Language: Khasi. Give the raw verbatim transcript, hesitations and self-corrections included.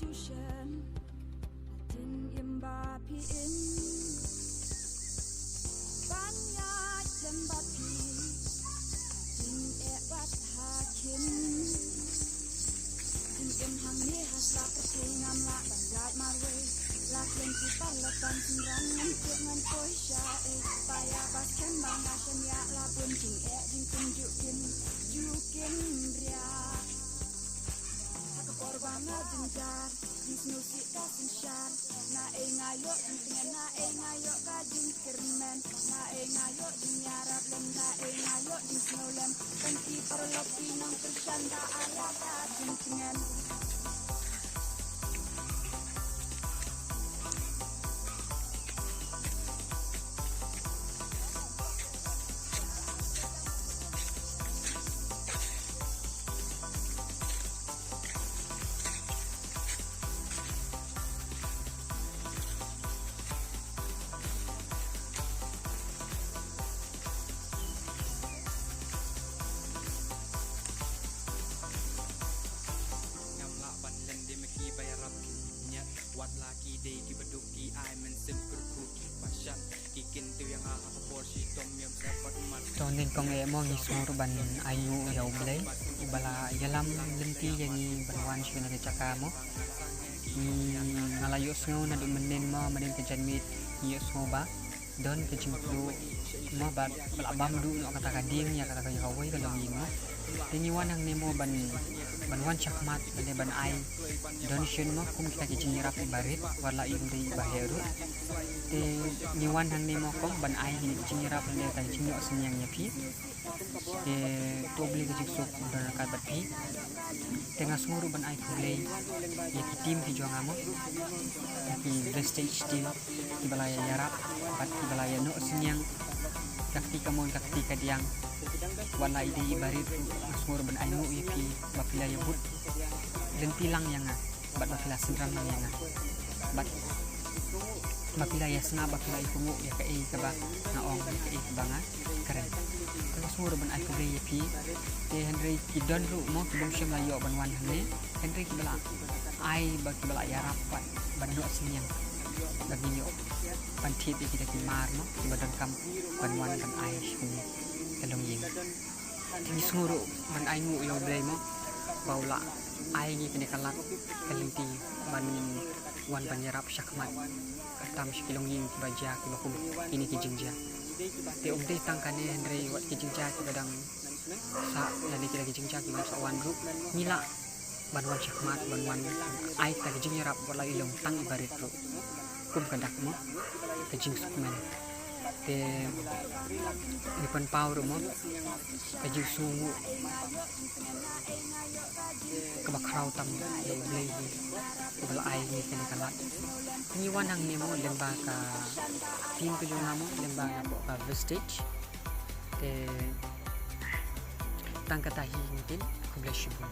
Jushan, hadien im ba phi im ban ïaid lem bad phi, hadien eh bad ha khim. Jingim hangne ha sla pyrthei ngam lah ban ïaid marwei. La khlem ki paralok ban synran, ngan kut ngan poi sha ei. Ba ïa ba skhem ba nga shem ïa la bun jingeh jingkynjuh kin ju kin riak. Ha ka por ba nga jynjar, jingsngewsih ka synshar. Na ei nga ïoh jingtngen, na ei nga ïoh ka jingkyrmen. Na ei nga ïoh jingïarap lem, na ei nga ïoh jingsngew lem. Tang ki paralok ki nongkyrshan ba ai ïa ka jingtngen. Ngam lah ban len de ma ki ba ïarap ki ñiat, wat la ki dei ki baduk ki ai mynsiem kyrkhu ki bashan. Ki kyntu ïa nga ha ka por shitom ïam sa pat mat. To nyngkong eh mo ngi sngew ruh ban ainguh ïa U Blei uba la ïalam lynti ïa ngi ban wan sha kane ka jaka mo. Ngi, nga la ïohsngew naduh mynnin mo, mynnin ka janmiet ngi ïohsngew ba don ka jingpluh mo, ba, ba la bam duh noh kata ka dieng ïa kata ka, ïa kawei ka longïing mo. Te ngi wan hangne mo ban, ban wan shakhmat lane ban ai donation mo, kum kita ki jingïarap iba rit, wat la im dei iba heh ruh. Te ngi wan hangne mo kong ban ai kine ki jingïarap lane ka jingnoh synñiang ïa phi. Te to U Blei ka jingsuk un don ryngkat bad phi. Te nga sngew ruh ban ai khublei ïa ki team ki jong nga mo, ïa ki Vestige team, kiba la ïa ïarap bad kiba la ïa noh synñiang. Ka kti kamon ka kti kadiang, wat la i dei iba rit ruh, nga sngew ruh ban ainguh ïa phi ba phi la ïa bud lynti lang ïa nga bad ba phi la synran lang ïa nga bad ba phi la ïa sngap, ba phi la ïa kohnguh ïa kaei kaba nga ong, ïa kaei kaba nga kren. Te nga sngew ruh ban ai khublei ïa phi. Te hynrei ki don ruh mo ki bym shym la ïoh ban wan hangne, hynrei kiba la ai bad kiba la ïarap bad ban noh synñiang ba ngin ïoh ban thied ïa kita ki mar mo kiba donkam ban wan ban ai sha kane ka longïing. Te ngi sngew ruh ban ainguh ïa U Blei mo ba u la ai ngi kane ka lad ka lynti ban wan ban ïarap shakhmat, khamtam sha ki longïing kiba jia kiba kum kine ki jingjia. Te ym dei tang kane hynrei wat ki jingjia kiba dang sah lane kita ki jingjia kiba ym sah wan ruh ngi lah ban wan shakhmat, ban wan ai kita ki jingïarap wat la i long tang iba rit ruh. Kum ka dak mo, ka jingsukmen. Te ngi pynpaw ruh mo ka jingsngewnguh kaba khraw tam ïa U Blei hi uba la ai ngi kane ka lad. Te ngi wan hangne mo lyngba ka team ka jong nga mo, lyngba napoh ka Vestige. Te tang kata hi, ngin ïathuh, khublei shibun.